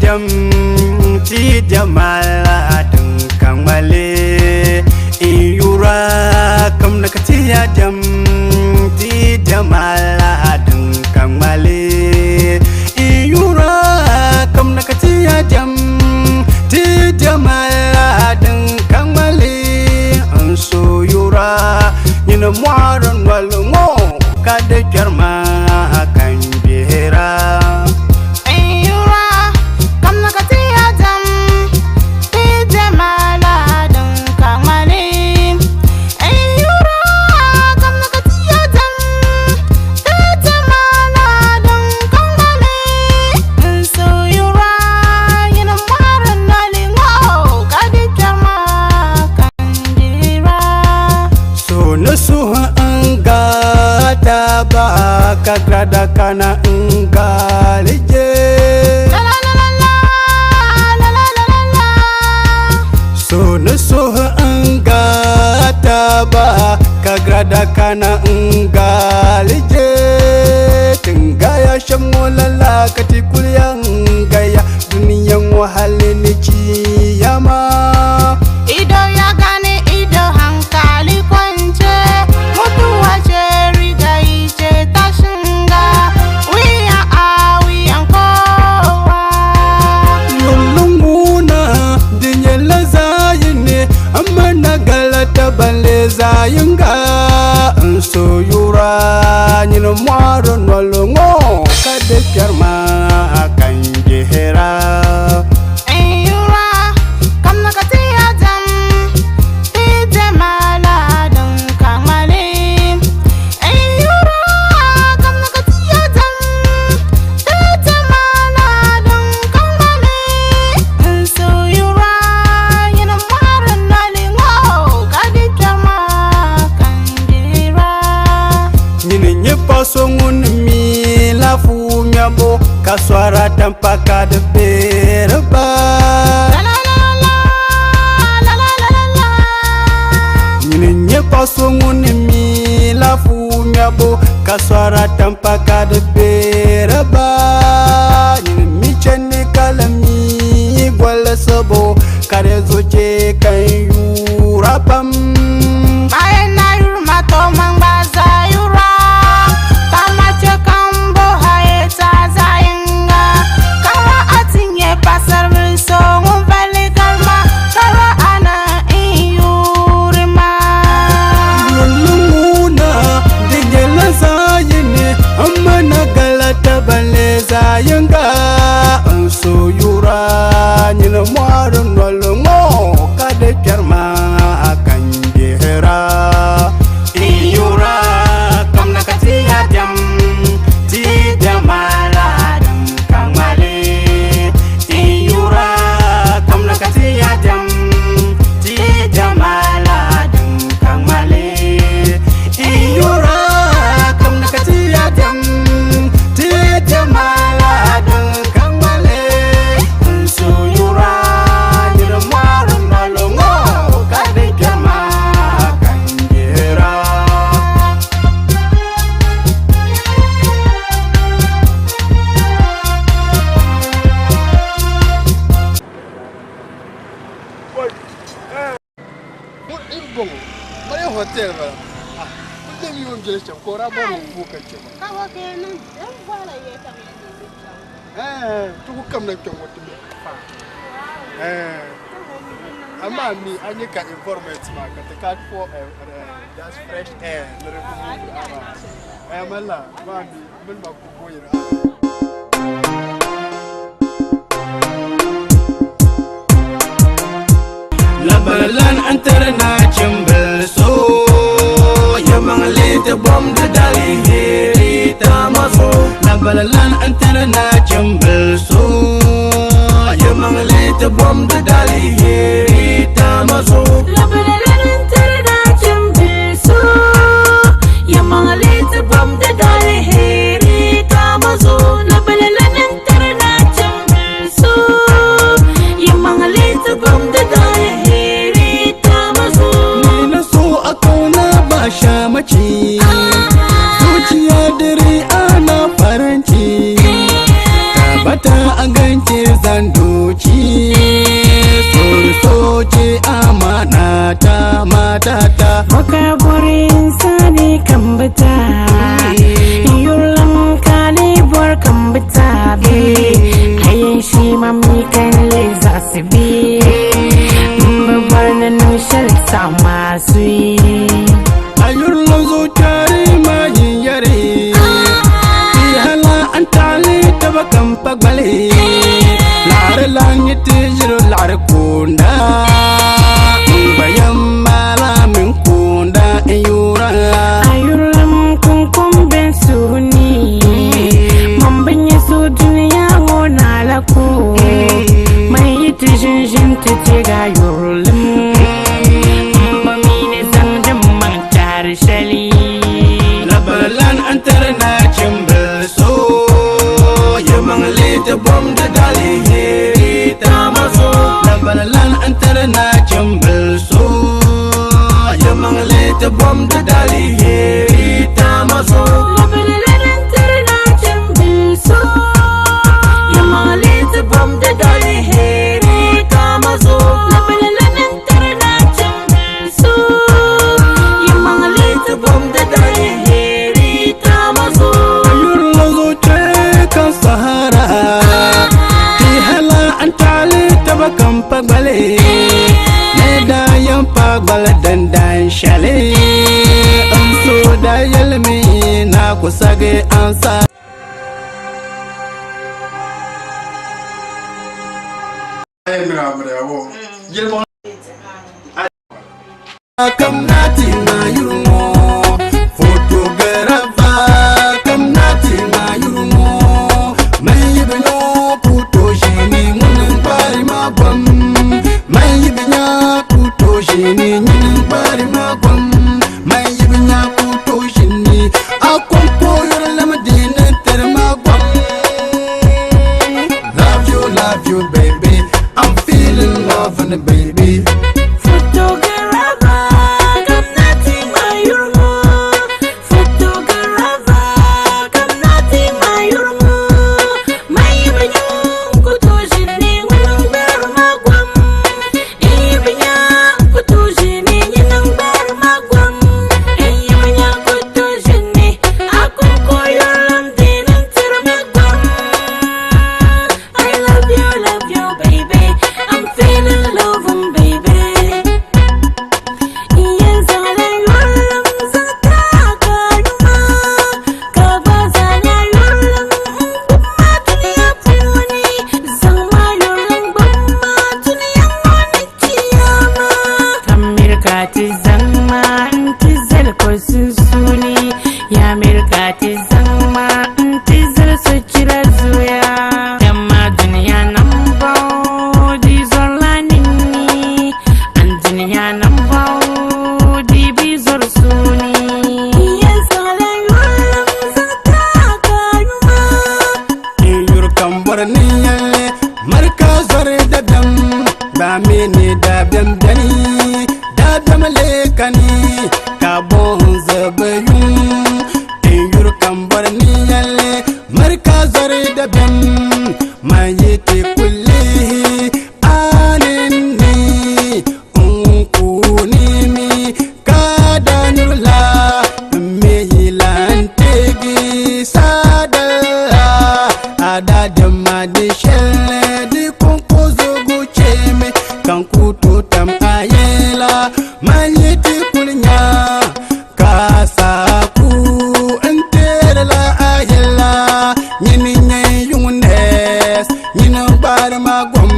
diɛm ti diɛma la din ka ŋmali n yura kamina ka ti ya diɛm ti diɛma la din ka ŋmali n yura kamina ka ti ya diɛm ti diɛma la din ka ŋmali n so yura nyini mɔɣiri noli ŋɔ ka di kpɛri ma ka n gbihira. So ni suhi n gata ba ka grada kana n galije. So ni suhi n gata ba ka grada kana n galije. Tingaya shɛm ŋɔ lala ka ti kuli yan gaya duniya ŋɔ hali ni chiyama. Ido ya gani ido hankali kwance mutuwa ce riga ice ta shinga wuya a wuyan kowa. Yulunguna di nyɛla zaɣ'yini amma na galata balle zaɣ'yinga n so yura nyini mɔɣiri noli ŋɔ ka di kpɛri ma ka n gbihira. Nyini nyɛ paɣa so ŋun mi laafuu ŋmɛbu ka sɔra tampa ka di beeri ba. Nyini nyɛ paɣa so ŋun mi laafuu ŋmɛbu ka sɔra tampa ka di beeri ba. Nyini mi chani ka la mi golisibu ka di zuɣu chɛ ka n yuura pam. Bayan na yurma to man ba za yura kama che kambo haye ta za yinga kara atinye pasar bil so ngun vali karma kara ana in yurima. Lulunguna di nyɛla zaɣ'yini amma na galata balle zaɣ'yinga n so yura nyini mɔɣiri noli ŋɔ ka di kpɛri ma ka n gbihira. N yura kamina ka ti ya diɛm ti diɛma la din ka ŋmali. N yura kamina ka ti ya diɛm ti diɛma la din ka ŋmali. N yura kamina ka ti ya diɛm ti diɛma la din ka ŋmali. N so yura nyini mɔɣiri noli ŋɔ ka di kpɛri ma ka n gbihira. N bɔŋɔ mali hotel bala n dem yuun biɛli shɛm ka o daa bɔri o puo ka chɛ ma ti ku kamina kpɛ ŋɔ ti mi fa amaa mi a nyɛ ka environment maa ka ti ka for just fresh air ni di ku move around malla maa mi mini ma ku boyiri. Labalalan n tiri nachimbili so yɛmaŋli ti bomdi daliheri tama zuɣu. Labalalan n tiri nachimbili so yɛmaŋli ti bomdi daliheri tama zuɣu. Labalalan n tiri nachimbili so yɛmaŋli ti bomdi daliheri tama zuɣu. Labalalan n tiri nachimbili so yɛmaŋli ti bomdi daliheri tama zuɣu. Ni na so a kauna ba shamaki zuciya dare ana faranci tabbata a ganke zan. ma mi ka n leei zaɣisi bee M bi bɔri ni niŋ shɛli saɣi maa suyi. A yurilim zuɣutɛri maa yin yɛri Ti hala n taɣili taba kam pa gbali Laɣiri lan yi ti ʒiri laɣiri koonda N gba yɛn maala mini koonda n yoora. A yurilim kuŋkum be n suhu ni Man bi nya so dunia ŋɔ ni alako Man yi ti ʒinʒi nti teegi a yurilim M bi mi ni zaŋdi m maŋ tahiri shɛli. Labarilan n tiri nachimbili so yɛlimaŋli ti bomdi daliheri tama so. Labarilan n tiri nachimbili so yɛlimaŋli ti bomdi daliheri tama so. Labarilan n tiri nachimbili so yɛlimaŋli ti bomdi daliheri tama so. Labarilan n tiri nachimbili so yɛlimaŋli ti bomdi daliheri tama so. Yurila zuɣu kan sahara ti hala n taɣali taba kam pa gbali ni daa yɛn pa gbali dandan shɛli n so daa yɛlimi na ku sagi ansa. Kam nati ma yurŋo photographer kam nati ma yurŋo man yibino kuto ʒini ŋuni gbari ma gwam man yibinya kuto ʒini nyini gbari ma gwam man yibinya kuto ʒini akonko yurilim dini tiri ma gwam. Love you, love you, baby. I'm feeling loving, baby. Photographer, kam nati ma yurŋo. Photographer, kam nati ma yurŋo. Man yibinya kuto ʒini ŋuni gbari ma gwam. N yibinya kuto ʒini nyini gbari ma gwam. N yibinya kuto ʒini akonko yurilim dini tiri ma gwam. I love you, love you, baby. I'm feeling loving, baby. Yin zaŋla yurilim zaŋ taagi a numa, ka gba zaŋla yurilim n-gbubi ma dunia puuni. Zaŋ ma yurilim gbubi ma dunia ŋɔ ni chiyaama. Ka miri ka ti zaŋ ma nti zali ko sunsuuni, ya miri ka ti zaŋ ma nti zali sochira zuya. Dama dunia nambɔɣu di zɔrila ninni, an dunia nambɔɣu di bi zɔri suuni. Yin zaŋla yurilim zaŋ taagi a numa. N yuri kam bɔri ni yɛlli marika zɔri dabiɛm ba mi ni dabiɛm biɛni dabiɛm lee kani ka bɔhim zibi yuŋ n yuri kam bɔri ni yɛlli marika zɔri dabiɛm man yi ti kuli a ninni n kunimi ka danyurila n mi yilan tegi sadala adadama di shɛli di konko zogo chemi kan ku to tam ayela man yi ti kuli nya ka saku n terila ayela nyini nyɛ yuŋ nes nyini gbari ma gom.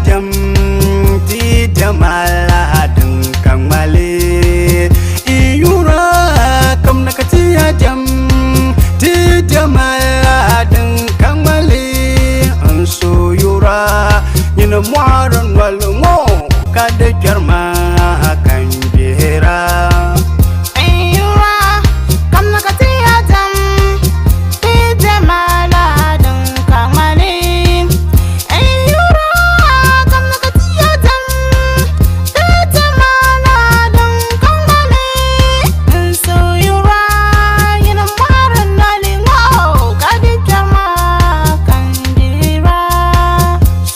diɛm ti diɛma la din ka ŋmali n yura kamina ka ti ya diɛm ti diɛma la din ka ŋmali n so yura nyini mɔɣiri noli ŋɔ ka di kpɛri ma ka n gbihira. N-yura kamina ka ti ya diɛm ti diɛma la din ka ŋmali. N-yura kamina ka ti ya diɛm ti diɛma la din ka ŋmali. N-so yura nyini mɔɣiri noli ŋɔ ka di kpɛri ma ka n gbihira.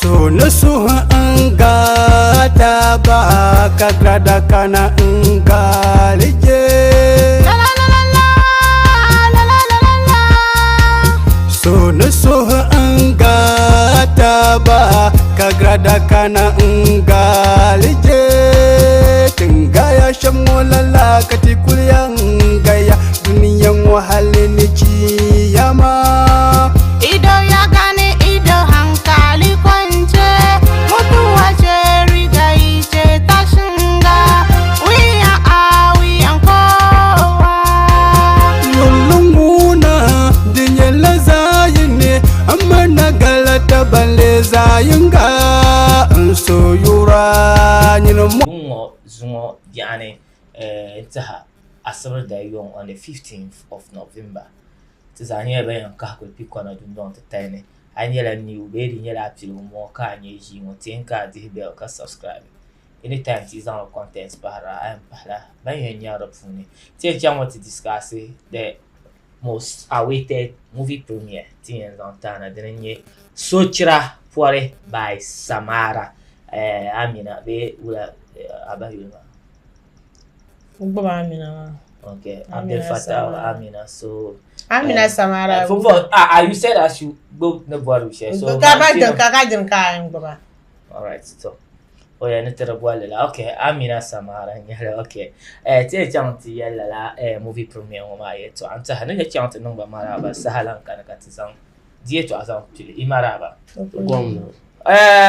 So ni suhu n gata ba ka grada kana n galije. La la la la la, la la la la la. So ni suhu n gata ba ka grada kana n galije. Tingaya shɛm ŋɔ lala ka ti kuli yan gaya duniya ŋɔ hali ni chiyama. Ido ya gane ido hankali kwance mutuwa ce riga ce ta shinga wuya a wuyan kowa. Yulunguna di nyɛla zaɣ'yini amma na galata balle zaɣ'yinga n so yura nyini mo. Ŋ-ŋɔ zuŋɔ biɛɣuni n-tiha Asibiri dali yuŋ on the 15th of November. Ti zaa nyɛla ban yɛn kahi kuli Pikɔna dundɔŋ titali ni. A yi nyɛla new bee di nyɛla a piligu m-bɔŋɔ ka a nya ʒii ŋɔ, ti yɛn ka a dihi bell ka subscribe. Anytime ti yi zaŋdi content pahira a yɛn pahila ban yɛn nyari di puuni. Ti yɛn chaŋmi ti discuss the most awaited movie premiere ti ni yɛn zaŋ ti a na dini n-nyɛ Sochira Pɔri by Samara Amina bee wula a bahi yuli maa? N gbubi Amina maa. Okay, Abdul Amina Fattah Samara. Amina so Amina Samara. For, you said I should gbubi ni bɔri shɛli so Ka ba din ka ka din ka n gbuba. All right, so o yɛn ni ti di bolli la. Okay, Amina Samara n nyɛli. Okay, ti yɛn chaŋ ti yɛli lala movie premiere ŋɔ maa yɛltɔɣa n tiɛha ni ni chaŋ ti niŋ ba maraaba saha lan kani ka ti zaŋ di yɛltɔɣa zaŋ pili i maraaba. Gom na.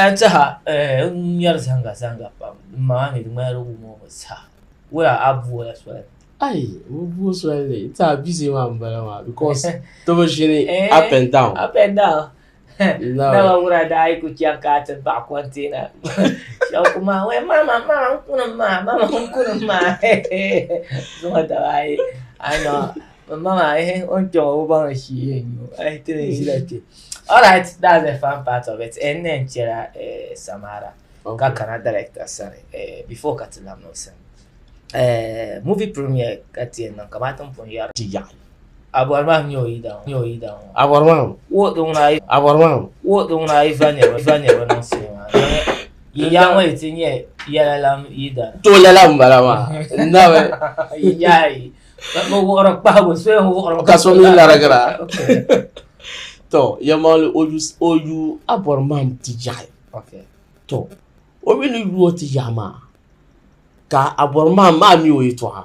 N tiɛha n ŋmɛri zaŋga zaŋga pam n ma maa mi di ŋmanila di wum o mi saha wula a boola soli. Ai, bi booi soli ni n tiɛha busy maa n bala maa because ti bi ʒini up and down. Up and down. Nama wura daa yi ku chaŋ ka a ti baɣi container shɛba ku maa wai mama mama n kuni maa mama n kuni maa zuŋɔ daba ayi I know mama o ni kpɛŋɔ o baŋ ni shii yɛn nyu ai ti ni ʒila kpɛ. All right, that's the fun part of it. N ni chɛla Samara ka kana director sani before ka ti labina o sani. Movie premiere ka ti yɛn niŋ kamani ti ni pun yɛri. Ti yaɣi. A bɔri maa nyɛ o yidan nyɛ o yidan ŋɔ. A bɔri maa Wo di ŋuna yi a bɔri maa wo di ŋuna yi va niriba va niriba niŋ sinima. Yi yaa ŋɔ yi ti nyɛ yɛla lam yidan. To lala m bala maa. N nabi. Yi yaa yi bi wuɣiri kpahigu so yɛn wuɣiri ka so mi larigira. To yɛlimaŋli o yu o yu a bɔri maa ti yaɣi. Okay. To o mi ni yu o ti yaɣi maa ka a bɔri maa maa mi o yɛltɔɣa.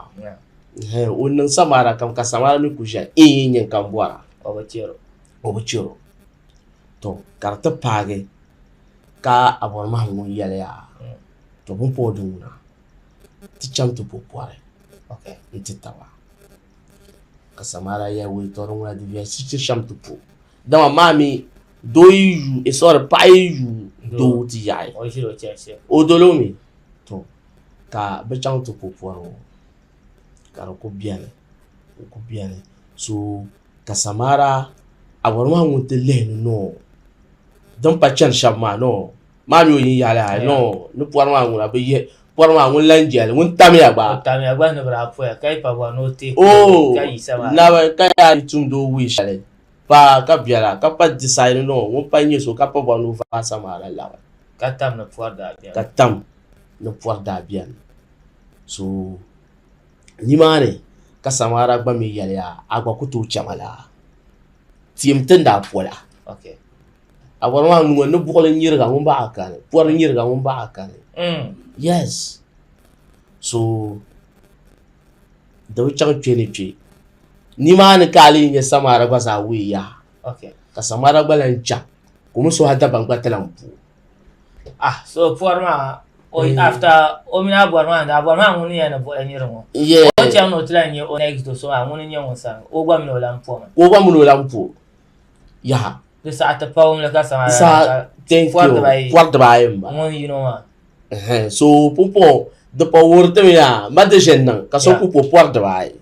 O niŋ Samara kam ka Samara mi ku ʒiya n nyɛ kam bɔra. O bi chɛro. O bi chɛro. To ka di ti paagi ka a bɔri maa ŋun yɛli yaa to bin pa o di ŋuna ti chaŋ ti bo pɔri n ti taba ka Samara yɛli wei to di ŋuna di viɛli sichiri shɛm ti po dama maa mi doo yi yu eh, sorry paɣa yi yu doo ti yaɣi O ʒiri o chɛri o dolo mi to ka bi chaŋ ti po pɔri ŋɔ ka di ku bɛni di ku bɛni so ka Samara a bɔri maa ŋun ti lihi ni noo din pa chani shɛba maa noo maa mi o yin yaɣili ayi noo ni pɔri maa ŋuna bi yihi pɔri maa ŋun lan jɛli ŋun tamya gba O tamya gba ni bi daa poya ka yi pa bɔri ni o teei oo ka yisa maa. naba ka yaa tumdi o wuhi shɛli pa ka biɛla ka pa decide ni noo ŋun pa nyɛ so ka pa bɔri ni o vaai Samara labi Ka tam ni pɔri daa bɛni. Ka tam ni pɔri daa bɛni so nimaani ka Samara gba mi yɛli yaa a gba ku tooi chama laa tim ti ni daa pola Okay. a bɔri maa ŋun ni buɣili nyiriga ŋun baɣa kani pɔri nyiriga ŋun baɣa kani yes so di bi chaŋ kpe ni kpe nimaani ka a lee nyɛ Samara gba zaa wuhi yaa Okay. ka Samara gba lan chaŋ ka o mi suhi Dagbaŋ gba ti lan po. Ah, so pɔri maa o after o mini a bɔri maa a bɔri maa ŋuni yɛn ni buɣili niri ŋɔ. Yeah. O chaŋ ni o ti lahi nyɛ o next do so maa ŋuni n-nyɛ ŋun sani o gba mini o lan pɔmi. O gba mini o lan po. Yaha. Di saha ti pawumli ka sama Di saha thank pɔri you. dibaayi. Pɔri dibaayi m-bala. Ŋun yino maa. Ɛhɛn, so pumpɔŋɔ di pa wuhiri ti mi yaa ma di ʒe n-niŋ ka so Yeah. ku po pɔri dibaayi.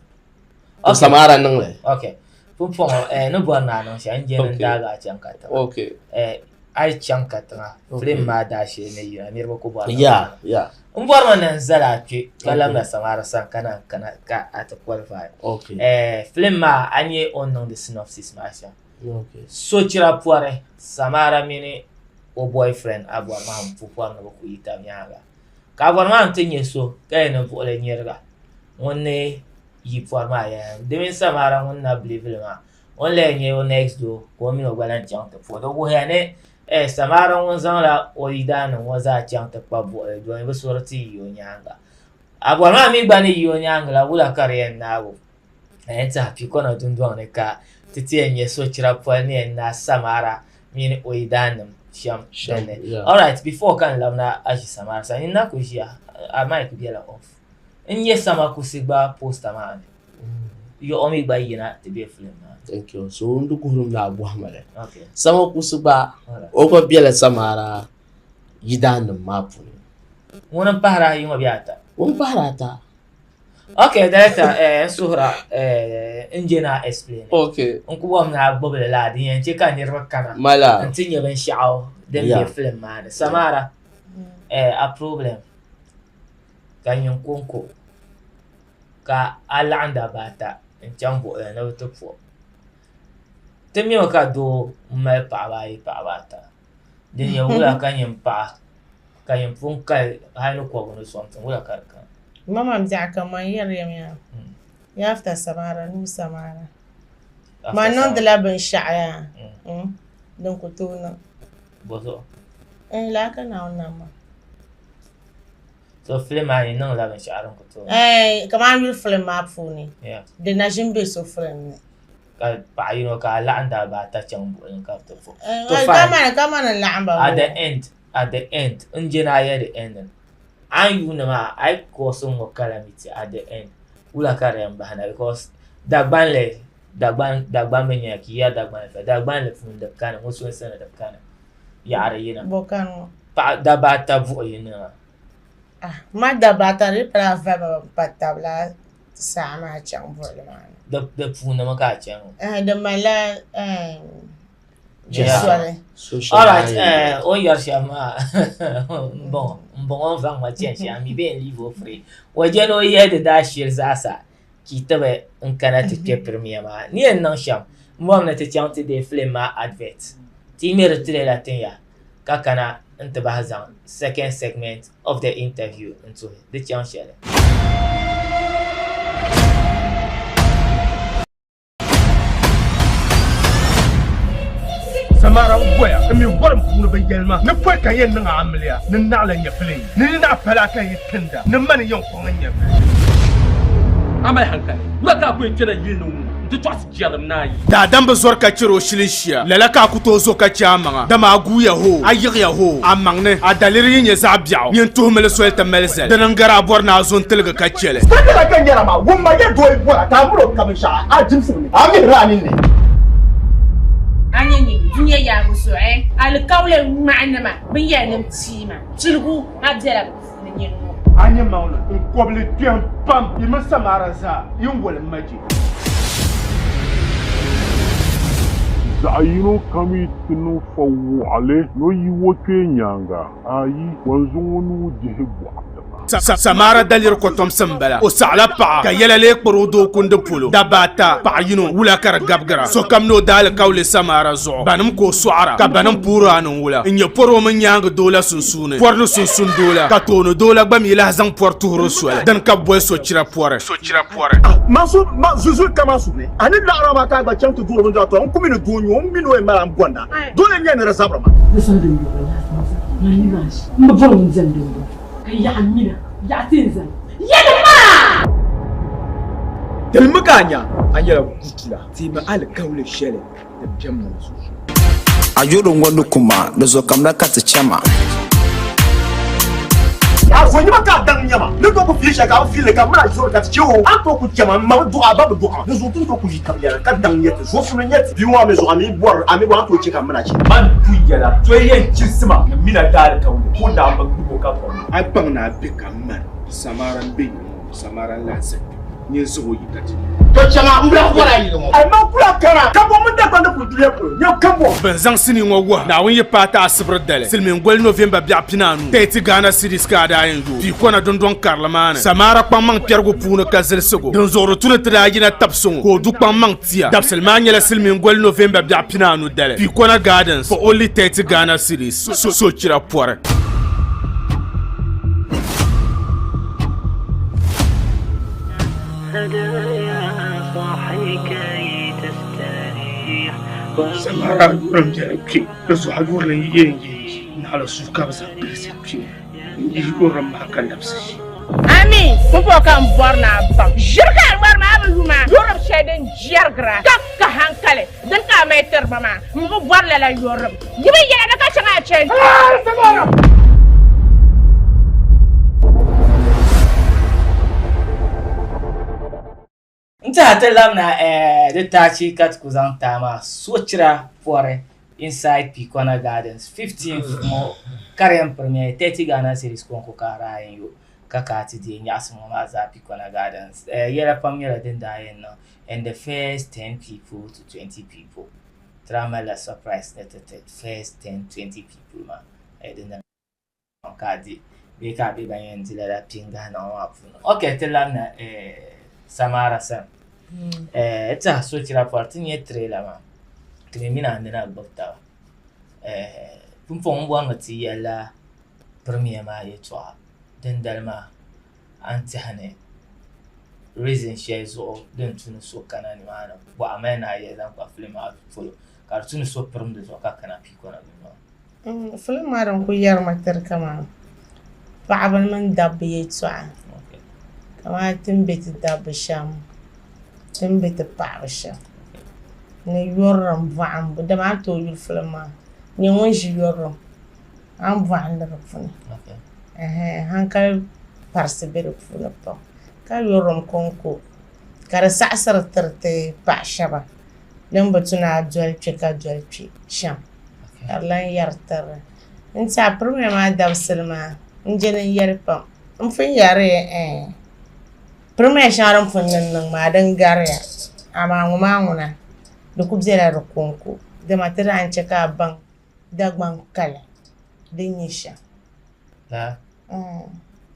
Ka Okay. Samara niŋ li. Okay. Pumpɔŋɔ eh, ni bɔri ni a niŋ shɛm n je ni n Okay. daagi a chaŋ katiŋa. Okay. Eh, a yi chaŋ katiŋa Okay. film maa daashee ni yina niriba ku bɔri ni Yeah, bɛ yeah. N bɔrimi ni n zali a kpe ka Okay. labina Samara sani ka naan kana ka a ti qualify. Okay. Eh, film maa a nyɛ o ni niŋdi synopsis maa shɛm. Okay. Sochira pɔri Samara mini o boyfriend Abɔrmaham m-pu pɔri ni bɛ ku yi tab nyaaŋa. Ka Abɔrmaham ti nyɛ so ka yɛn ni buɣili nyiriga ŋun ni yi pɔri maa yɛn di mini Samara ŋun na believe li maa o ni lahi nyɛ o next door ka o mini o gba lahi chaŋ ti puhi. Di wuhiya ni eh, Samara ŋun zaŋla o yidaannim ŋɔ zaa chaŋ ti kpa buɣili domi bɛ suri ti yi o nyaaŋa. Abɔrmaham mi gba ni yi o nyaaŋa la wula ka di yɛn naagi o? A yɛn tiɛha Pikɔna dundɔŋ ni ka ti ti yɛn nyɛ sochira poli ni yɛn naai Samara mini o yidaannim shɛm dinni. Alright, before ka n labina a ʒi Samara sani, n na ku ʒiya, a mic bela off. N nyɛ Samakusi gba poster maa ni, yɔɣɔ mi gba yina ti be film maa ni. Thank you. So n di guhirim ni a bɔhima li. Okay. Samakusi gba o gba bela Samara yidaannim maa puuni. Ŋuni m-pahiri ayi ŋɔ bee ata? Ŋun pahiri ata. Okay, director, eh, n suhira, eh, n je ni a explain. Okay. N ku bɔhim ni a gbubi li laa din yɛn che ka niriba kana Mala. n ti nya binshɛɣu din be Yeah. film maa ni. Samara, eh, a problem ka nyin konko ka a laɣim dabba ata n chaŋ buɣili ni bɛ ti puhi. Ti mimi ka doo m-mali paɣaba ayi paɣaba ata. Din nyɛ wula ka nyin paɣa ka nyin pun kali hali ni kɔbigu ni something wula ka di kana? Mama biɛɣu ka man yɛri ya maa ya after samara nuu samara man niŋdila binshɛɣu yaa din ku tooi niŋ. Bɔzuɣu? Laa ka Naawuni nam ma. So film maa ni niŋla binshɛɣu din ku tooi niŋ? Kamani yuli film maa puuni di na ʒini be so film ni. Ka paɣa yino ka a laɣim dabba ata chaŋ buɣili ka bɛ ti puhi. To fine. Kamani kamani n laɣim ba At the end, at the end, n je ni a yɛli the end ni. A ni yuuni maa, a yi cause ŋ-ŋɔ calamity at the end, wula ka di yɛn bahi na because Dagbanli, Dagban, Dagban mi nyɛla ka yi yɛri Dagbanli fela, Dagbanli puuni di kani, musulinsi ni di kani, yaɣiri yina. Bɔ kani ŋɔ? Paɣa dabba ata buɣi yi ni maa. Ah, ma dabba ata di pala valiba pa tabila saha maa chaŋ buɣili maa ni. Di di puuni mi ka a chani ŋɔ. Eh, di malila eh, soli. Alright, eh, o ni yɛri shɛm maa m bɔŋɔ m bɔŋɔ n vaŋ ma chani shɛm mi bee n leave o free. O je ni o yihi di daashili zaasa ka yi tibi n kana ti kpe premier maa. Ni yɛn niŋ shɛm m bɔri ni ti chaŋ ti deei film maa advert. Ti yi mi di tilila tin ya ka kana n ti bahi zaŋ second segment of the interview n tuhi di chaŋ shɛli. Samara n goya n mi gɔrim puuni bi yɛli ma ni pɔi ka n yɛn niŋ a amiliya ni naɣila nyɛvili ni ni naɣ pali a ka n yi tinda ni mani yɛn kɔŋ n nyɛvili. A mali hankali, wula ka a ku yɛn kpɛna yili ni ŋ-ŋɔ nti tɔɣisi jɛrim ni a yi? Daadam bi zɔri ka chɛri o shili shia, lala ka a ku tooi zo ka chɛ a maŋa, dama a guuya hoo, a yiɣiya hoo, a maŋ ni a daliri yi nyɛ zaɣ biɛɣu, nyin tuhimi li soli ti mali zali, dini n-gari a bɔri ni a zo n-tiligi ka chɛ li. Sitafila ka n yɛra maa, wumma ya doo yi bɔra ka a miri o ka binshɛɣu a jimsibu ni, a mihiri a ninni. A nya nyini dunia yaagu zuɣu eh? Alikauli ŋmahinima binyɛrinim tiima piligu a bela bɛ puuni nyini ŋɔ. A nya maŋli n-kɔbili kpɛm pam, yi mini Samara zaa yi ni wolim ma je. Zaɣ yino kam yi ti niŋ fa wɔɣili ni o yi o kpee nyaaŋa, ayi, wanzu ŋɔ nuu dihi bɔɣu tiŋa. Samara daliri kɔtomsi m-bala. O saɣila paɣa ka yɛla lee kpari o doo kundi polo. Dabba ata, paɣa yino, wula ka di gabigira. Sokam ni o daalikauli Samara zuɣu. Banim ka o sɔɣira, ka banim puuri a ni wula. N-nyɛ pɔri o mini nyaaŋa doo la sunsuuni, pɔri ni sunsun doo la, ka tooni doo la gba mi lahi zaŋ pɔri tuhiri o soli. Dini ka bɛ boli sochira pɔri. pɔri. Ma su ma zuzuli kaman su ni a ni laɣira maa ka a gba chaŋ ti duɣiri bindira tɔ n ku mi ni doo n-nyɛ o, m mi ni o yɛn mali a m-bɔnda. Dole n-nyɛ ni di zabiri ma. Di sani din bɔŋɔ laati maa zaa, man ni maa ʒi. M bi bɔri ŋun diɛm din bɔŋɔ, ka yaɣi m mina, yaɣi ti n zani. Yɛli maa! Tilimi ka a nya a nyɛla gutula, teemi alikauli shɛli din be m mini sunsuuni. A yuri ŋɔ ni ku ma, di zuɣu kamina ka ti chɛ ma. A zo nyɛma ka a daŋ nyɛma. Ni tooi ku fiili shɛli ka a bi fiili li ka m mini a ʒiri ka ti chɛ o. A ni tooi ku chɛ ma, m ma bi dɔɣi a, ba bi dɔɣi ma. Di zuɣu ti ni tooi ku ʒi tab yɛla ka daŋ nyɛ ti. Zuɣusim ni nyɛ ti. Bia ŋɔ a mi zuɣu a mi bɔri a mi bɔri a ni tooi chɛ ka m mini a chɛ. Man pun yɛla, so yi yɛn chirisi ma ni mina daalikauli, ka o naan bi gbib o ka kɔŋ. A baŋ ni a be ka m mani Samara m-be yili ŋɔ, Samara n-lahi za kpe. Nyɛ zaŋ o yi ka ti. To chaŋ a, m bi lahi bɔri a yili ŋɔ. A man kula kana, ka bɔ mini Dagbaŋ di kuli dunia polo, nyɛ ka bɔ. Bɛn zaŋ sinii ŋɔ wuhi Naawuni yi paai ti asibiri dali, silimiin goli November biɛɣu pinaanu, 30 Ghana cedis ka a daa yɛn yooi Piikɔna dundɔŋ karili maa ni. Samara kpaŋmaŋ kpɛrigu puuni ka zilisigu din zuɣuri tu ni ti daa yina tabisi ŋɔ ka o du kpaŋmaŋ tia. Dabisili maa nyɛla silimiin goli November biɛɣu pinaanu dali, Piikɔna Gardens for only 30 Ghana cedis, sochira pɔri. Samara yuri m-beni kpe, di zuɣu a yurili n-yɛn yi naɣila suu ka bɛ zaŋ gbilisi kpe n-yihi yurilim maa ka labisi ʒi. Ami, pumpɔŋɔ ka m bɔri ni a baŋ. Ʒiri ka a ŋmari maa bi yu maa yurilim shɛli din jɛrigira ka ka hankali din ka a mali tiri ba maa. M bi bɔri lala yurilim. Yi bi yɛla ni ka chaŋ a chani. Samara! N tiɛha ti labina di taachi ka ti ku zaŋ taai maa sochira pɔri inside Pikona Gardens 15th ŋɔ ka di yɛn pirimiya 30 Ghana cedis kɔŋko ka a daa yɛn yo ka ka a ti deei nyaɣisim ŋɔ maa zaa Pikona Gardens. Yɛla pam nyɛla din daa yɛn niŋ in the first 10 people to 20 people. Ti daa malila surprise ni ti ti first 10, 20 people maa din ka a di bee ka a be ban yɛn di lala pingahi ŋɔ maa puuni. Ok, ti labina Samara sani. N tiɛha sochira pɔri ti nya tirela maa ti mi mini a nina gbubi taba. Pumpɔŋɔ n bɔri ni ti yɛlila pirimiya maa yɛltɔɣa dindali maa a ni tɛhi ni reason shɛli zuɣu din tu ni so kana nimaani bɔɣa mali ni a yɛli zaŋ kpa filim maa polo ka di tu ni so pirim di zuɣu ka kana Piikɔna dundoŋ ni. Filim maa din kuli yɛrimi tiri kamani paɣaba mini dabba yɛltɔɣa kamani ti ni be ti dabba shɛm ti ni be ti paɣaba shɛm ni yurilim bɔhimbu dama a ni tooi yuli filim maa nyɛ ŋun ʒi yurilim a ni bɔhindi di puuni hankali parisi be di puuni pam ka yurilim kɔŋko ka di saɣisiri tiriti paɣa shɛba. Din bi tu ni a doli kpe ka doli kpe shɛm ka di lan yɛri tiri li. N tiɛha pirimiya maa dabisili maa n je ni n yɛli pam. M pun yɛri ya ɛɛn pirimiya shɛŋa din pun niŋ niŋ maa din gariya amaa ŋɔ maa ŋuna di ku bela di kɔŋko dama ti daa n-che ka a baŋ Dagbaŋ kali din nyɛ shɛm. Laa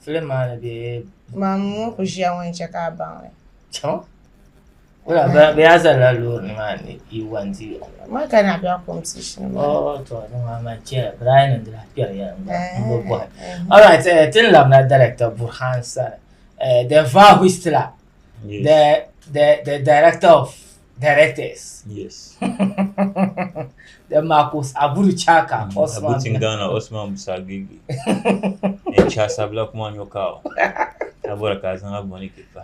filim maa ni bee? Man ŋun ku ʒiya ŋɔ n-che ka a baŋ li. Chaŋ. Wala bɛ yaa zalila loori ni maa ni yi wandi. Ma ka na bɛ competition maa. Oh, to ni maa man chɛ Brian n dila kpɛri ya n bi bɔhi. All right, tin labina director Burhan sani. The VAR Whistler. Yes. The director of directors. Yes. The Marcus Abudu Chaka Osman. Abu Tingana Osman Busagigi. And Chasabla Kumanyokao. Abora Kazanga Boniki pa.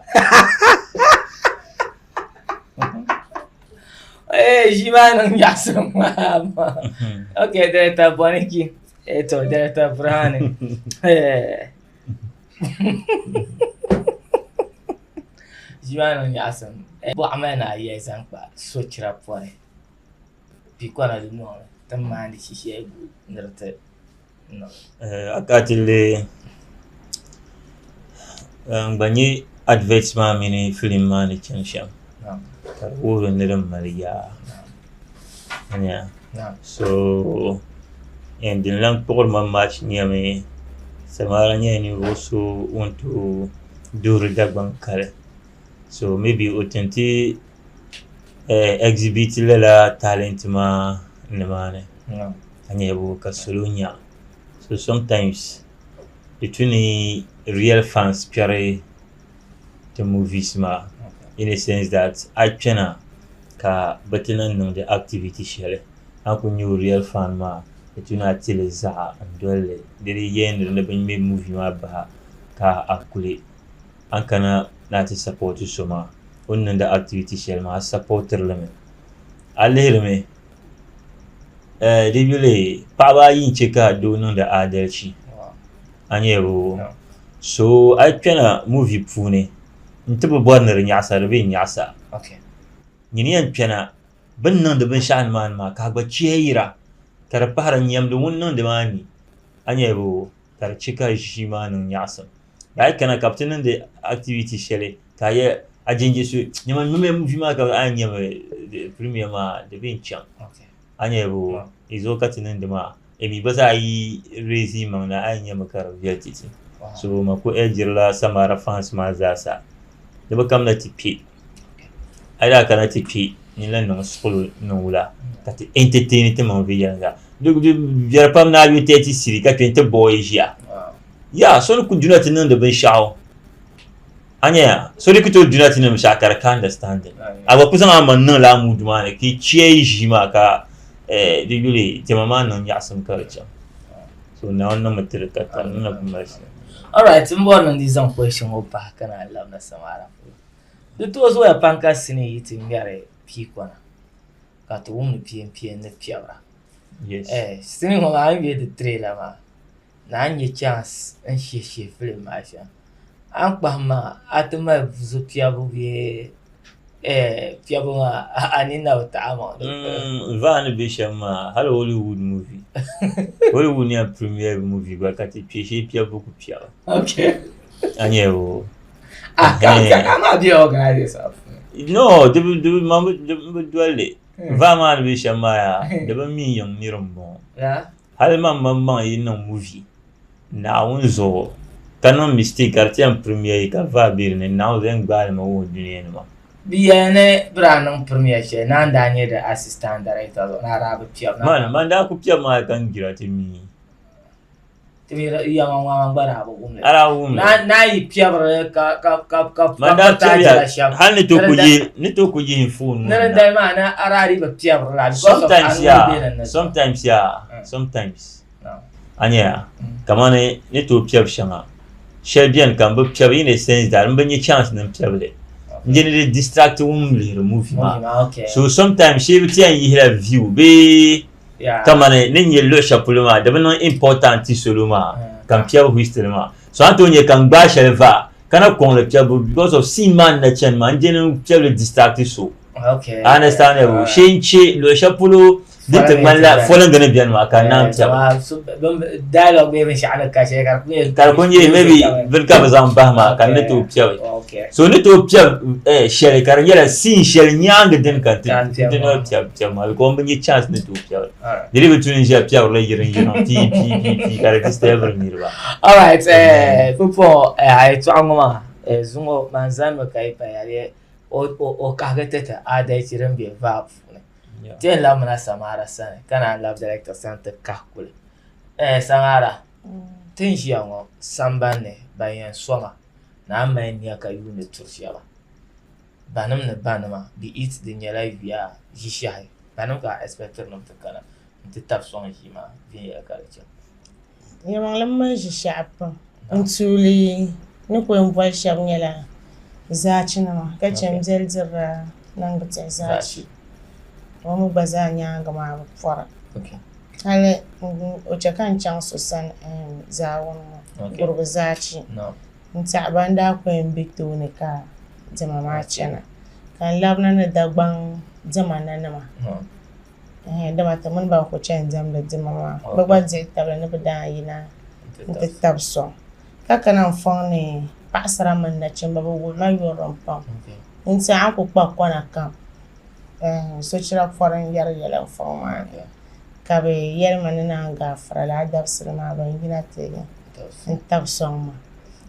Eh, ʒi maa niŋ nyaɣisim maa. Okay, director Boniki. Eh, to director Burhani. Eh. Ʒi maa niŋ nyaɣisim. Bɔɣa mali ni a yɛli zaŋ kpa sochira pɔri Pikɔna dundoŋ ni ti ni maandi shi shɛli gu ni di ti niŋ. A ka ti lihi n gba nyɛ advert maa mini filim maa ni chani shɛm ka di wuhiri ni din mali yaa so din lahi kpuɣiri ma much nyɛmi Samara nyɛla ninvuɣ so ŋun tooi duhiri Dagbaŋ kali so maybe o tinti exhibit lala talent maa nimaani ka nyɛ bo ka salo nya so sometimes di tu ni real fans kpɛri ti movies maa in a sense that a kpɛna ka bɛ ti lahi niŋdi activity shɛli a ni kuli nyɛ o real fan maa di tu ni a tili zaɣa n-doli li di di yɛn ni bɛ ŋme movie maa bahi ka a kuli a ni kana ni a ti sapɔti so maa o ni niŋdi activity shɛli maa a sapɔtiri li mi a lihirimi di yuli paɣaba ayi n-che ka doo niŋdi adalchi a nyɛ boo. So a yi kpɛna movie puuni n ti bi bɔri ni di nyaɣisa di bee nyaɣisa. Nyini yɛn kpɛna bɛ ni niŋdi binshɛɣu nimaani maa ka a gba chɛɛyira ka di pahiri nyɛmdi ŋun niŋdi maa ni a nyɛ boo ka di chɛ ka ʒii maa niŋ nyaɣisim. A yi kana ka bɛ ti niŋdi activity shɛli ka a yɛ a jenje so nyama ŋmɛmi movie maa ka a yɛn nyɛmi premier maa di bee n-chaŋ a nyɛ boo di zuɣu ka ti niŋdi maa. Mi gba zaa yi raise yi maŋ na a yɛn nyami ka di viɛli ti ti. So ma ku ɛjirila Samara fans maa zaasa ni bɛ kamina ti kpe. A yi daa kana ti kpe nyin lan niŋ suɣulo niŋ wula ka ti entertain ti maŋ viɛnyɛliŋga. Di viɛli pam ni a yo 30 cedi ka kpe nti bɔɔi ʒiya. Yaa so ni ku duna ti niŋdi binshɛɣu A nyaya, so di ku tooi duna ti niŋ binshɛɣu ka di ka understanding. A gba ku zaŋ a maŋ niŋ lala mood maa ni ka yi cheei ʒii maa ka di yuli diɛma maa niŋ nyaɣisim ka di chaŋ. So Naawuni niŋmi ti di ka tari ni na ku mali shɛli. Alright, m bɔri ni n di zaŋ question ŋɔ pahi ka naan labina Samara polo. Di tooi zooya pam ka sinii yi ti ŋmɛri piikɔna ka ti wumdi piɛnpiɛn ni piɛbira. Yes. Sinii ŋɔ maa a ni be di trailer maa ni a ni nya chance n shihi shihi film maa shɛm. A ni kpahim maa a ti mali buzu piɛbu bee piɛbu maa a nini na bi taɣi a maŋ di puuni. Vaa ni be shɛm maa hali Hollywood movie Hollywood ni yɛn premiere movie gba ka ti kpe shee piɛbu ku piɛbi. Okay. A nya o. Ah, ka ka maa be organization puuni. No, di bi di bi man bi bi doli li. Vaa maa ni be shɛm maa yaa di bi mi yiŋ niri m-bɔŋɔ. Hali man maŋmaŋ yi niŋ movie Naawuni zuɣu ka niŋ mistake ka di ti yɛn premiere yi ka vaa be di ni Naawuni zuɣu yɛn gbaai li mi wuhi dunia nima. Bɛ yɛli ni bɛ daa niŋ premiere shɛli ni a ni daa nyɛ di assistant director zuɣu ni a daa bi piɛbi. Man, man daa ku piɛbi maa ka n jira ti mi. Ti mi yɛma ŋɔ gba daa bi wum li. A daa wum li. Ni a yi piɛbiri ka ka ka ka Man daa piɛbiya hali ni tooi ku yihi ni tooi ku yihi n phone ŋɔ ni ni di dali maa ni a daa dii bi piɛbiri la because of a Sometimes nuu yaa be din ni. sometimes yaa sometimes a nya ya kamani ni tooi piɛbi shɛŋa shɛli beni ka n bi piɛbi in a sense that n bi nya chance ni n piɛbi li n je ni di distract ŋun lihiri movie maa so sometimes shee bi ti yɛn yihila view bee Kamani ni nyɛ luɣ shɛli polo maa di bi niŋ important ti salo maa ka n piɛbi whistle maa so a ni tooi nyɛ ka n gbaai shɛli va ka na kɔŋ li piɛbu because of scene maa ni na chani maa n je ni n piɛbili distract so a understand shee n che luɣ shɛli polo Di ti ŋmanila folingi ni beni maa ka naan piɛbu. Ka di ku nyɛ maybe bini ka bɛ zaŋ bahi maa ka n ni tooi piɛbi. So n ni tooi piɛbi shɛli ka di nyɛla scene shɛli nyaangi dini ka n ti noli piɛbi piɛbi maa because n bi nya chance ni tooi piɛbi. Di dii bi tu ni n ʒiya piɛbirili yiriŋ yiriŋ pii pii pii pii ka di disturbiri niriba. Alright, pumpɔŋɔ a yɛtɔɣa ŋɔ maa zuŋɔ man zanimi ka yi paya di o kahigi ti ti adalci din be vaa puuni. Ti yɛn labimina Samara sani ka naan labi director sani ti kahi kuli. Ɛɛh Samara, ti ni ʒiya ŋɔ sambani ni ban yɛn sɔŋ a ni a ni mali nia ka yuuni turi shɛba, banim ni banima be it di nyɛla yuya ʒishɛhi, banim ka a expectiri ni bɛ ti kana nti tabi sɔŋ ʒii maa viɛnyɛla ka di chaŋ. Yɛlimaŋli m mali ʒishɛɣu pam. N tuuli ni ku yɛn boli shɛba nyɛla zaachinima ka chɛ m biɛli dirila niŋgbutihi zaachi. O mi gba zaa nyaaŋa maa bi pɔra. Hali o chɛ ka n chaŋ so sani zaawuni ŋɔ guribu zaachi n-tɛhi ban daa ku yɛn be tooni ka diɛma maa chana ka n labina ni Dagbaŋ diɛma nanima. Dama ti mini ban ku chani diɛmdi diɛma maa, bɛ gba dihi tabili ni bɛ daa yina nti tabi sɔŋ. Ka kana n-fɔŋ ni paɣisara mini nachimba bɛ wuhi ma yurilim pam. N-ti a ni ku kpa kɔna kam sochira pɔri n-yɛri yɛla n-fɔŋ maa ni, ka bɛ yɛli ma ni naan gaafara lala dabisili maa bɛn yina ti n-tabi sɔŋ ma.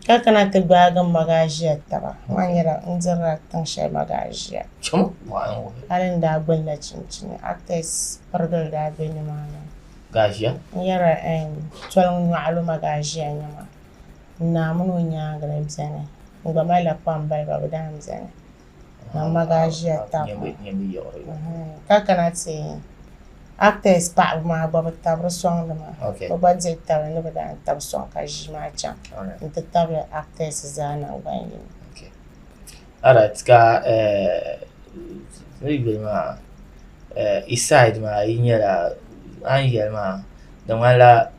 Ka kana ti gbaagi m magaaʒia taba, maa nyɛla n dirila tiŋ shɛli magaaʒia. Hali n daa gbunila chinchini, actors pirigili daa be nimaani. N yɛrila toliŋ nyɔɣilo magaaʒia n-nyɛ ma. N naa mini o nyaaŋa ni beni. N gba malila kpambaliba bɛ daa beni. Na magaaʒia taba. Ka kana ti actors paɣaba maa gba bi tabiri sɔŋdi ma. Bɛ gba dihi tabili ni bɛ daa tabi sɔŋ ka ʒii maa chaŋ nti tabili actors zaa naŋgban yini. Alright ka ni yuli maa east side maa yi nyɛla a ni yɛli maa di ŋmanila.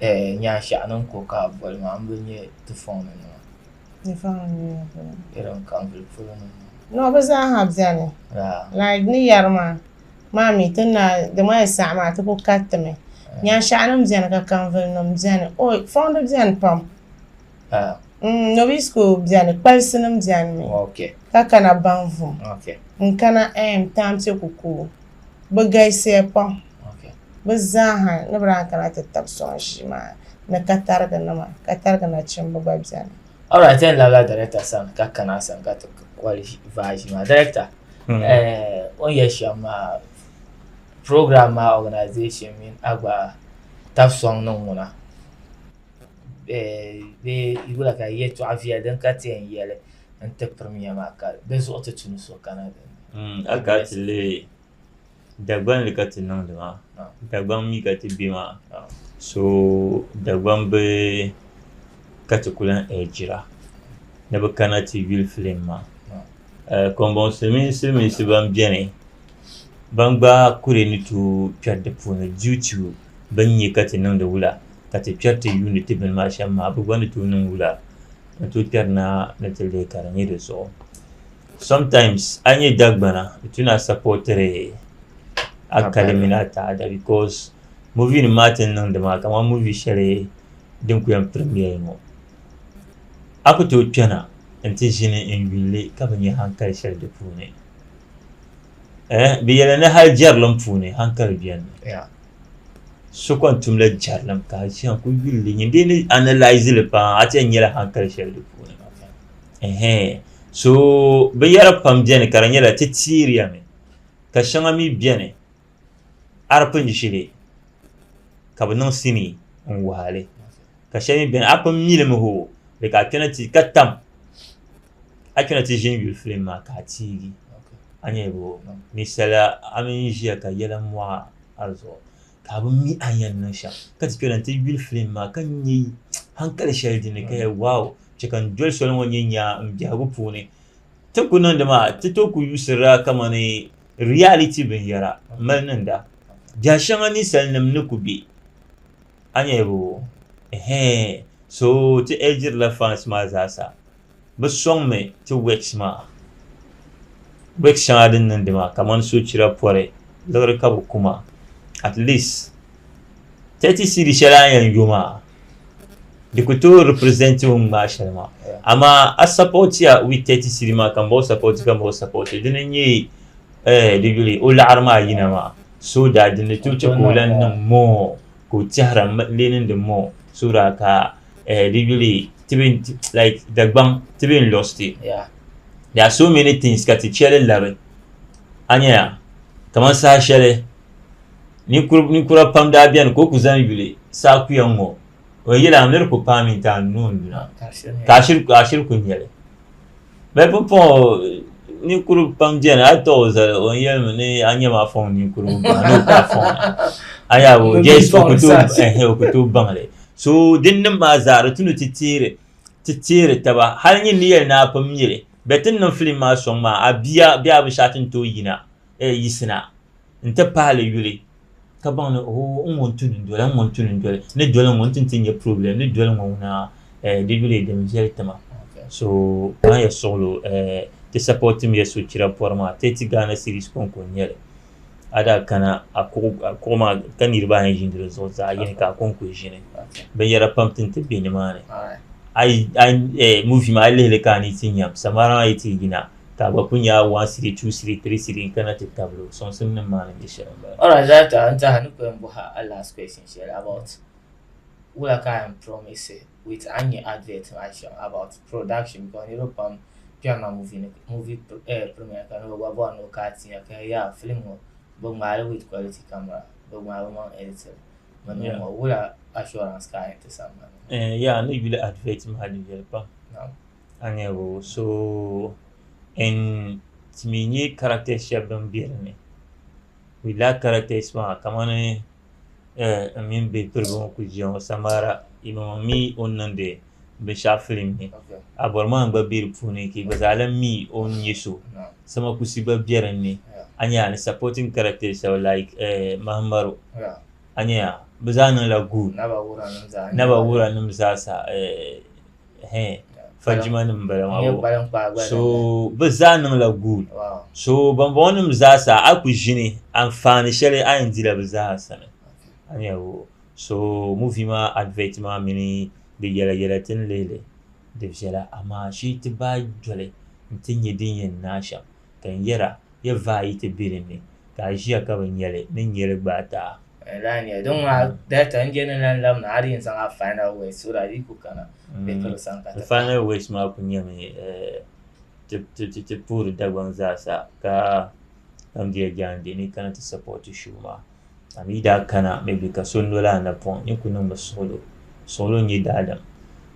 Eh, nyaanshɛɣu ni ko ka a boli maa, m bi nya ti fɔŋ ni nima. Ti fɔŋ ni nima polo. Irin kanvuli polo ni nima. No, bɛ zaaha beni. Like ni yɛri maa, maa mi ti na di maa yi saɣi maa ti ku karitimi. Nyaanshɛɣunim beni ka kanvulinim beni. Oi, fɔŋdi beni pam. Mm, Nobisco beni, kpalisinim beni mi. Ka kana Banvum. N-kana ehm, Tampio Kukoo. Bɛ galisiya pam. Bɛ zaaha ni bɛ daa kana ti tabi sɔŋ ʒii maa ni katariginima, katarigi nachimba gba beni. Alright, ti yɛn labila director sani ka kana a sani ka ti koli vaai ʒii maa. Director, eh, o ni yɛli shɛm maa, program maa organization mini a gba tabi sɔŋ niŋ ŋuna eh, bee wula ka yɛltɔɣa viɛli din ka ti yɛn yɛli n-ti premier maa ka di zuɣu ti tu ni so kana din ni. A ka ti lihi Dagbanli ka ti niŋdi maa Dagbaŋ mi ka ti be maa so Dagbamb ka ti ku lahi ɛɛjira ni bɛ kana ti yuli filim maa. Kɔmbɔnsi mini silimiinsi ban beni ban gba kuri ni tooi kpɛri di puuni due to bɛ ni nya ka ti niŋdi wula ka ti kpɛri ti yuundi ti bini maa shɛm maa bɛ gba ni tooi niŋ wula n-tooi kpɛri na ni ti lihi ka di nyɛ di zuɣu. Sometimes a nyɛ Dagbana di tu ni a supportiri a kali mini a taada because movie nim maa ti ni niŋdi maa kamani movie shɛli din ku yɛn premiere ŋɔ a ku tooi kpɛna n-ti ʒini n-yuli li ka bi nya hankali shɛli di puuni eh bɛ yɛli ni hali jɛrilim puuni hankali beni so kɔŋ tumla jɛrilim ka a ʒiya n-ku yuli li nyin dee ni analyse li paa a ti yɛn nyala hankali shɛli di puuni. Ɛhɛn. So binyɛra pam beni ka di nyɛla ti teeriya mi ka shɛŋa mi beni a di pun ʒili ka bɛ niŋ sinii n-wahi li ka shɛli mi beni a pun mi li mi hoo di ka a kpɛna ti ka tam a kpɛna ti ʒini yuli filim maa ka a teegi a nya bɔ ninsala a mi ʒiya ka yɛla mɔɣi a zuɣu ka a bi mi a ni yɛn niŋ shɛm ka ti kpɛna nti yuli filim maa ka nya hankali shɛli din ni ka yɛli wow Chɛ ka n doli soli ŋɔ nyɛ nyaa m biɛhigu puuni. Ti ku niŋdi maa, ti tooi ku yuusirila kamani reality binyɛra m-mali niŋda. Biɛhi shɛŋa ninsalinim ni ku be, a nya boo? Ɛhɛɛn. So ti urge-rila fans maa zaasa, bɛ sɔŋmi ti works maa. Works shɛŋa din niŋdi maa kamani sochira pɔri, liɣiri ka bɛ ku ma. At least 30 cedi shɛli a ni yɛn yo maa, Di ku tooi represent o ni ŋmaai shɛli maa amaa a support ya with 30 cedi maa ka m ba o support ka m ba o support dini n-nyɛ eh, di yuli o laɣiri maa yina maa so that di ni tooi che ka o lan niŋ more ka o tɛhira lee niŋdi more so that ka eh, di yuli ti bi like Dagbaŋ ti bi n-lost it. There are so many things ka ti che li labi a nya ya kamani saha shɛli Ninkura pam daa beni ka o ku zani yuli saakuya ŋ-ŋɔ. O yɛli a ni di ku paai mi nti a nuu n-luna, ka a shiri ku nya li. Bɛ pumpɔŋɔ ninkuri pam beni, a yi tɔɣ o zali o ni yɛlimi ni a nyam a fɔŋ ninkurigu bahi ni o ka a fɔŋ ni. A yaa o just o ku tooi o ku tooi baŋ li. So dinnim maa zaa di tu ni ti teeri taba hali nyin ni yɛli ni a pun mi li, bɛ ti ni niŋ filim maa sɔŋ maa a bia bee a binshɛɣu ti ni tooi yina yiɣisina. n-ti pahi li yuli ka baŋ ni oh n ŋɔ n-tu ni n doli n ŋɔ n-tu ni n doli ni doli ŋɔ n-ti ti nya problem ni doli ŋɔ ŋuna di yuli din viɛli ti ma so ka ya suɣilo ti support mi ya sochira pɔri maa 30 Ghana cedis kɔŋko n-nyɛ li a daa kana a kuɣu maa ka niriba ayi ʒini di zuɣu zaɣ yini ka a kɔŋko ʒini binyɛra pam ti ni ti be nimaani movie maa a yi lihi li ka a ni ti nyam samara maa yi ti yina Ka a gba ku nya one cedi, two cedi, three cedi n-kana ti tabili o. Sɔŋsim nim maa ni nyɛ shɛli m-bala. Alright, Director, n tɛha ni ku yɛn bɔhi a last question shɛli about wula ka a yɛn promise with a ni nya advert maa shɛm about production because niriba pam kpɛrina movie ni movie premiere ka ni bɛ gba bɔri ni bɛ kana ti nya ka yaa film ŋɔ bɛ ŋmaai li with quality camera bɛ ŋmaai bɛ maŋ edit li bɛ niŋ ŋɔ wula assurance ka a yɛn ti sambani ni? Yaa ni yuli advert maa di viɛli pam. A nya bo so n ti mi nyɛ characters shɛba bin be di ni we like characters maa kamani n mini bihi piriba ŋɔ kuli ʒiya ŋɔ Samara yimaŋmaŋ mi o ni niŋdi binshɛɣu filim ni a bɔri maa gba be di puuni ka yi gba zaa lahi mi o ni nyɛ so Samakusi gba be din ni a nya ni supporting characters shɛba like Mahamadu a nya. Bɛ zaa niŋla good. Naba wura nim zaa sa eh fajima nim bala maa so bɛ zaa niŋla good. So bambɔŋɔ nim zaa sa a ku ʒini anfaani shɛli a yɛn dila bɛ zaa sani. A nya o so movie maa advert maa mini di yɛla yɛla ti ni lihi li di viɛla amaa shee ti baai doli n-ti nya din yɛn naai shɛm ka n yɛra ya vaai yi ti be din ni ka a ʒiya ka bi nya li ni nya li gbaai ti a. Lala n-nyɛ li. Din ŋuna director n je ni lan labina a di yɛn zaŋ a final words so that di yi ku kana bɛ piri sani ka ti The final words maa ku nyɛmi ti puhiri Dagbaŋ zaasa ka kamdiya jaande ni kana ti support show maa. A mi daa kana maybe ka so noli a napɔŋ nyin ku niŋmi suɣilo. Suɣilo n-nyɛ daadam.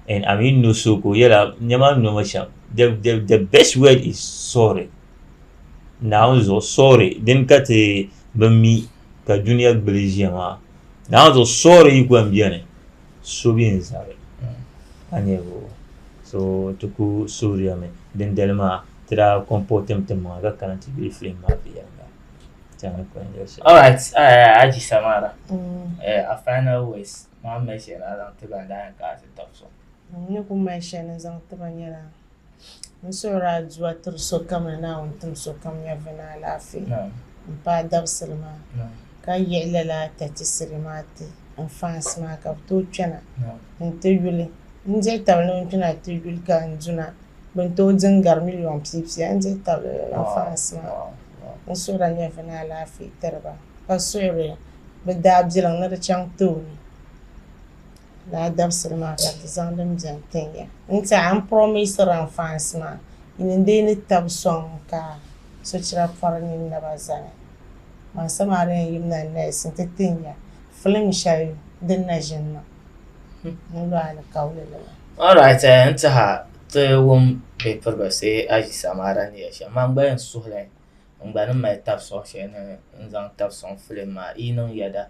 And a mi no so ka o yɛla nɛma ni noma shɛm the best word is sorry. Naawuni zuɣu sorry dini ka ti bi mi ka dunia gbuli ʒiya maa. Naawuni zuɣu sorry yi ku yɛn beni so bi yɛn zabi a nya boo. So ti ku suhiriya mi dindali maa ti daa comport mi ti maŋa ka kana ti yuli film maa viɛnyɛliŋga. Alright, Aji Samara, a final words, maa mali shɛli a zaŋ ti ba daa yɛn ka a ti tabi so. N ni ku mali shɛli n zaŋ ti ba nyɛla n suhiri adua tiri sokam ni Naawuni tim sokam nyɛvili ni alaafee m-paai dabisili maa ka yiɣi lala tachisiri maa ti n fans maa ka bɛ tooi kpɛna nti yuli. N dihi tabili ni bɛ kpɛna ti yuli ka n duna. Bɛ ni tooi di n-gari miliɔn pia pia n dihi tabili lala n fans maa. N suhirila nyɛvili ni alaafee tiri ba, ka suhiri bɛ daabiliŋ ni di chaŋ tooni. Lala dabisili maa ka ti zaŋ din beni tin ya. N tɛha n promisiri n fans maa, yi ni dee ni tab sɔŋ ka sochira pɔri nini naba zani. Man Samari yɛn yimina next nti tin ya filim shɛli din na ʒini niŋ. N lo alikauli li maa. Alright, n tɛha ti wum bɛ piriba see Aji Samara ni yɛli shɛm. Man gba yɛn suhili n gba ni mali tabi sɔŋ shɛli ni n zaŋ tabi sɔŋ filim maa yi niŋ yɛda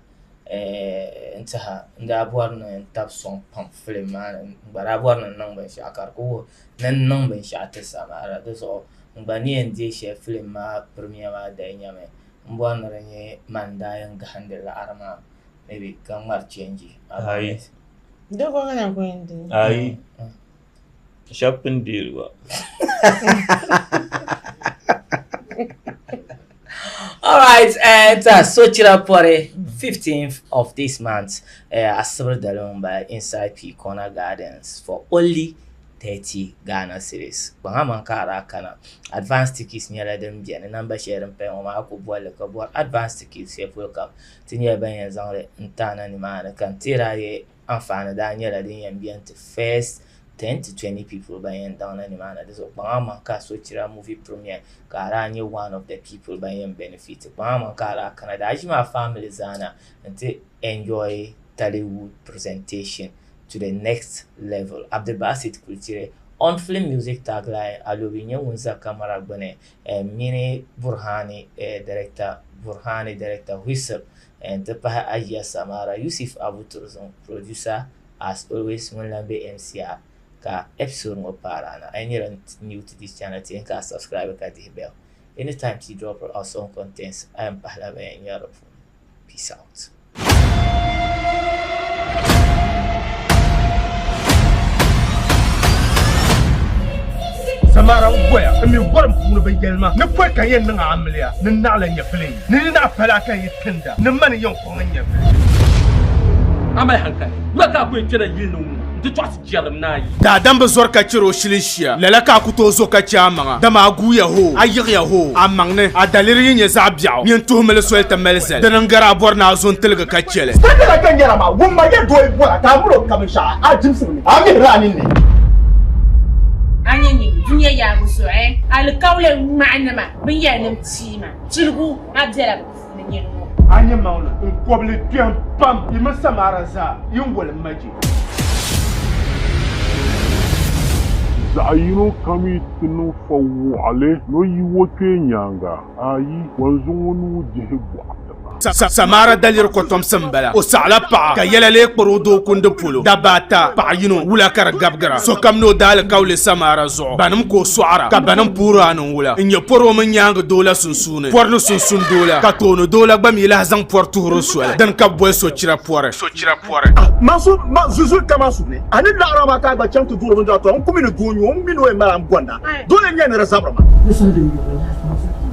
n tɛha n daa bɔri ni n tabi sɔŋ pam filim maa ni n gba daa bɔri ni n niŋ binshɛɣu ka di ku wuhi ni n niŋ binshɛɣu ti Samara di zuɣu n gba ni yɛn deei shɛli filim maa pirimiya maa dali nyɛmi n bɔri ni di nyɛ man n daa yɛn gahindi laɣiri maa maybe ka ŋmari chenji. Ayi. Di ko ka na ku yɛn deei. Ayi. Shɛba pun deeri gba. All right, and Sochira Pori, 15th of this month, Asibiri dali ŋun inside P Corner Gardens for only 30 Ghana cedis. Kpaŋa man ka a daa kana. Advance tickets nyɛla din beni. Number shɛli din paya ŋɔ maa a ku bolli ka bɔri advance tickets shɛli polo kam. Ti nyɛla ban yɛn zaŋli n-ti a na nimaani ka n teeri a yi anfaani daa nyɛla din yɛn beni ti first 10 to 20 people ban yɛn daŋ na nimaani di zuɣu kpaŋ amaŋ ka sochira movie premiere ka a daa nyɛ one of the people ban yɛn benefit kpaŋ amaŋ ka a daa kana daa ʒimi a family zaa na nti enjoy Tollywood presentation to the next level. Abdulbasit Kultire on film music tagline Alobi nyɛ ŋun za camera gbuni mini Burhani director Burhani director Whistle nti pahi Ajiya Samara Yusuf Abu Turzun producer as always ŋun lahi be MCR ka episode ŋɔ paari a na. A yi nyɛla new to this channel ti yɛn ka a subscribe ka dihi bell. Anytime ti drop awesome contents a yɛn pahila ban yɛn nyari di puuni. Peace out. Samara n goya n mi gɔrim puuni bi yɛlima ni pɔi ka n yɛn niŋ a amiliya ni naɣila nyɛvili ni ni naɣ pali a ka n yi tinda ni mani yɛn kɔŋ n nyɛvili. A mali hankali wula ka a ku yɛn kpɛna yili ni ŋ-ŋɔ nti tɔɣisi jɛrim ni a yi. Daadam bi zɔri ka chɛri o shili shia, lala ka a ku tooi zo ka chɛ a maŋa, dama a guuya hoo, a yiɣiya hoo, a maŋ ni a daliri yi nyɛ zaɣ biɛɣu, nyin tuhimi li soli ti mali zali, dini n-gari a bɔri ni a zo n-tiligi ka chɛ li. Sitadala ka nyɛla maa, wumma ya doo yi bɔra ka a miri o ka binshɛɣu a jimsibu ni, a mihiri a ninni. A nya nyini dunia yaagu zuɣu eh? Alikauli ŋmahinima binyɛrinim tiima piligu a bela bɛ puuni nyini ŋɔ. A nya maŋli n kɔbili kpɛm pam, yi mini Samara zaa yi ni wolim ma je. Zaɣ yino kam yi ti niŋ fa wuɣili ni o yi o kpee nyaaŋa, ayi, wanzuŋ o nuu dihi bɔɣu ti ma. Samara daliri kotomsi m-bala. O saɣila paɣa ka yɛla lee kpari o doo kundi polo. Dabba ata, paɣa yino, wula ka di gabigira. Sokam ni o daalikauli Samara zuɣu. Banim ka o sɔɣira, ka banim puuri a ni wula. N-nyɛ pɔri o mini nyaaŋa doo la sunsuuni, pɔri ni sunsun doo la, ka tooni doo la gba mi lahi zaŋ pɔri tuhiri o soli. Dini ka bɛ boli sochira pɔri. Masu, ma zuzuli kaman su ni a ni laɣira maa ka a gba chaŋ ti duɣiri bindira, tɔ n ku mi ni doo n-nyɛ o, m mi ni o yɛn mali a m-bɔnda. Doo yɛn nyɛ ni di zabiri ma. Di saha din yuri la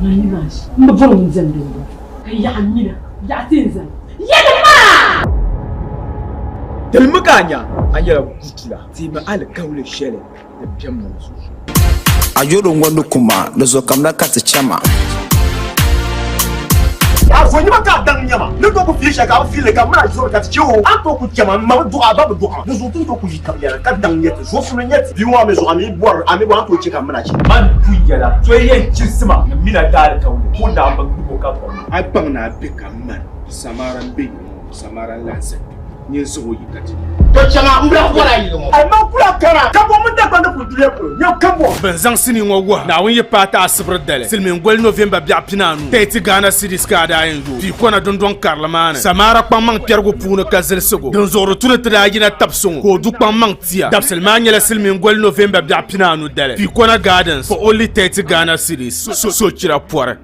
maa ni maa ʒi. M bi bɔri ŋun diɛmdi m-bɔŋɔ. Ka yaɣa mina, yaɣa ti yɛn zani. Yɛli maa! Tilimi ka a nya a nyɛla gutula, teemi alikauli shɛli din be m mini sunsuuni. A yuri ŋɔ ni kuma, di zuɣu kamina ka ti chama. A zo nyima ka a daŋ nyama ni tooi ku fiili shɛli ka a bi fiili li ka m mini a zori ka ti chɛ o, a ni tooi ku chama m ma bi dɔɣi a ba bi dɔɣi a, di zuɣu ti ni tooi ku ʒi tab yɛla ka daŋ nyɛ ti zuɣusim ni nyɛ ti bia ŋɔ a mi zuɣu a mi bɔri a mi bɔri a ni tooi chɛ ka m mini a chɛ. Man pun yɛla, so yi yɛn chirisi ma ni mina daalikauli, ka o naan bi gbib o ka kɔŋ ma. A baŋ ni a be ka man Samara m-be yili ŋɔ, Samara n-lahi za kpe. Nyini zaŋ o yi ka ti. To chaŋa m bila bɔri a yili ŋɔ. A man kula kara ka bɔ mini Dagbaŋ ni kuli dunia polo nyɛ ka bɔ. Bɛn zaŋ sinii ŋɔ wuhi Naawuni yi paai ti asibiri dali, silimiin goli November biɛɣu pinaanu, 30 Ghana cedis ka a daa yɛn yooi Piikɔna dundɔŋ karili maa ni. Samara kpaŋmaŋ kpɛrigu puuni ka zilisigu din zuɣuri tu ni ti daa yina tabisi ŋɔ ka o du kpaŋmaŋ tia. Dabisili maa nyɛla silimiin goli November biɛɣu pinaanu dali, Piikɔna Gardens for only 30 Ghana cedis. Sochira pɔri.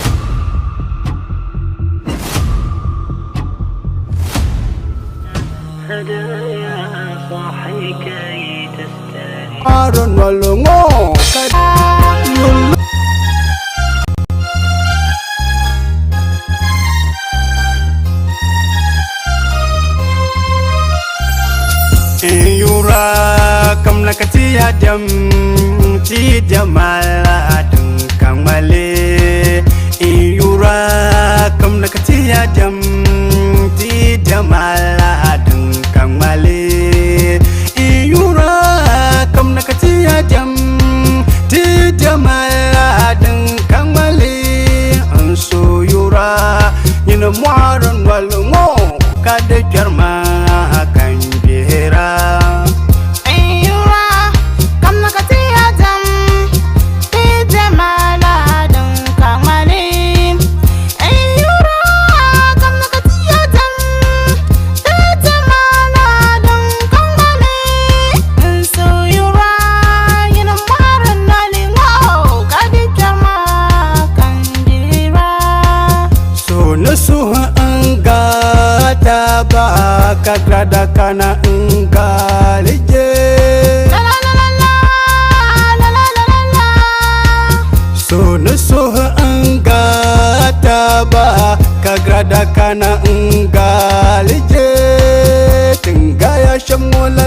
Yura kam na ka ti ya dɛm ti diɛma la din ka ŋmali Yura kam na ka ti ya dɛm ti diɛma la din ka ŋmali Yura kam na ka ti ya dɛm ti diɛma la din ka ŋmali N so yura nyini mɔɣiri noli ŋɔ ka di kpɛri ma ka n gbihira. Yura kam na ka ti ya dɛm ti diɛma la din ka ŋmali Yura kam na ka ti ya dɛm ti diɛma la din ka ŋmali N so yura nyini mɔɣiri noli ŋɔ ka di kpɛri ma ka n gbihira. So ni suhi n gata ba ka grada kana n galije. So ni suhi n gata ba ka grada kana n galije. Tingaya shɛm ŋɔ la